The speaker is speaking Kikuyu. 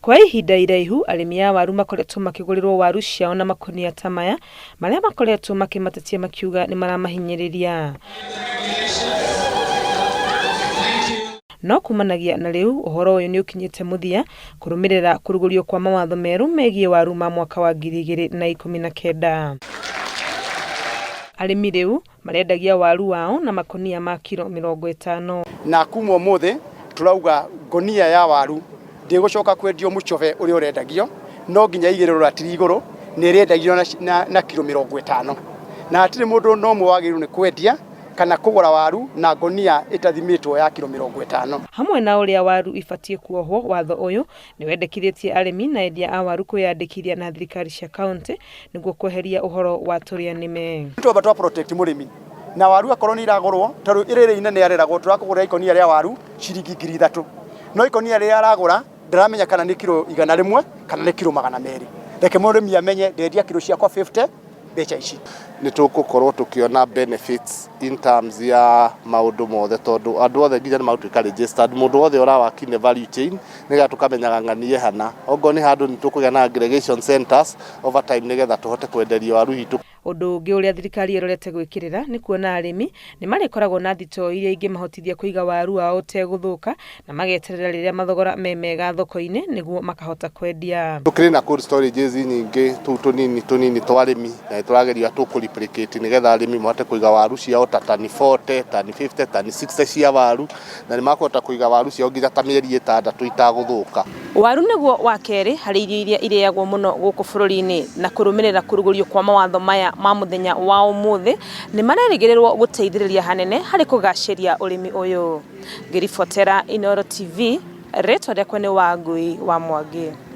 Kwa ihinda iraihu arĩmi a waru makoretwo makĩgũrĩrwo waru ciao na makũnia ta maya marĩa makoretwo makĩmatetia makiuga nĩ maramahinyĩrĩria. No kumanagia na rĩu ũhoro ũyũ nĩ ũkinyĩte mũthia kũrũmĩrĩra kũrugũrio kwa mawatho merũ megiĩ waru ma mwaka wa 2019. Arĩmi rĩu marendagia waru wao na makũnia ma kiro 50. Na kuma ũmũthĩ tũrauga ngonia ya waru ndĩgũcoka kwendio mũcobe ũrĩa ũrendagio, no nginya igĩrĩrwo ratiri igũrũ na ĩrĩendagio na, na, na kiro 50. Na hatirĩ mũndũ no ũmwe wagĩrĩirwo nĩ kwendia kana kũgũra waru na ngonia ĩtathimĩtwo ya kiro 50. Hamwe na ũrĩa waru ibatiĩ kuohwo, watho ũyũ nĩ wendekithĩtie arĩmi na endia a waru kwĩyandĩkithia na thirikari cia kauntĩ nĩguo kweheria ũhoro wa tũrĩa nĩme. Twamba twa protect mũrĩmi na waru akorwo nĩ iragũrwo tondũ rĩrĩ inene areragwo tũrakũgũrĩra ikonia rĩa waru ciringi 3000, no ikonia rĩrĩa aragũra ndaramenya kana nĩ kiro 100 kana nĩ kiro 200. Reke mũrĩmi amenye ndendia kiro ciakwa 50 mbeca ici. Nĩ tũgũkorwo tũkĩona benefits in terms ya maũndũ mothe tondũ andũ othe nginya nĩ magũtuĩka registered, mũndũ wothe ũra work in the value chain nĩgetha tũkamenyaga ng'ani ĩhana, okorwo nĩ handũ nĩ tũkũgĩa na aggregation centers over time nĩgetha tũhote kwenderio waru itũ. Ũndũ ũngĩ ũrĩa thirikari ĩrorete gwĩkĩrĩra nĩ kuona arĩmi nĩ marĩkoragwo na thitoo iria ingĩmahotithia kũiga waru wao ũtegũthũka na mageterera rĩrĩa mathogora me mega thoko-inĩ nĩguo makahota kwendia. Tũkĩrĩ na cold storages nyingĩ tũu tũnini tũnini twa arĩmi na nĩ tũrageria tũkũ replicate nĩgetha arĩmi mahote kũiga waru ciao ta tani 40, tani 50, tani 60 cia waru na nĩ makũhota kũiga waru ciao nginya ta mĩeri 6 itagũthũka. Waru nĩguo wa kerĩ harĩ irio iria irĩagwo mũno gũkũ bũrũri-inĩ na kũrũmĩrĩra kũrugũrio kwa mawatho maya ma mũthenya wa ũmũthĩ nĩ marerĩgĩrĩrwo gũteithĩrĩria hanene harĩ kũgacĩria ũrĩmi ũyũ. Ngĩribotera Inooro TV, rĩtwa rĩakwa nĩ Wangui wa Mwangi.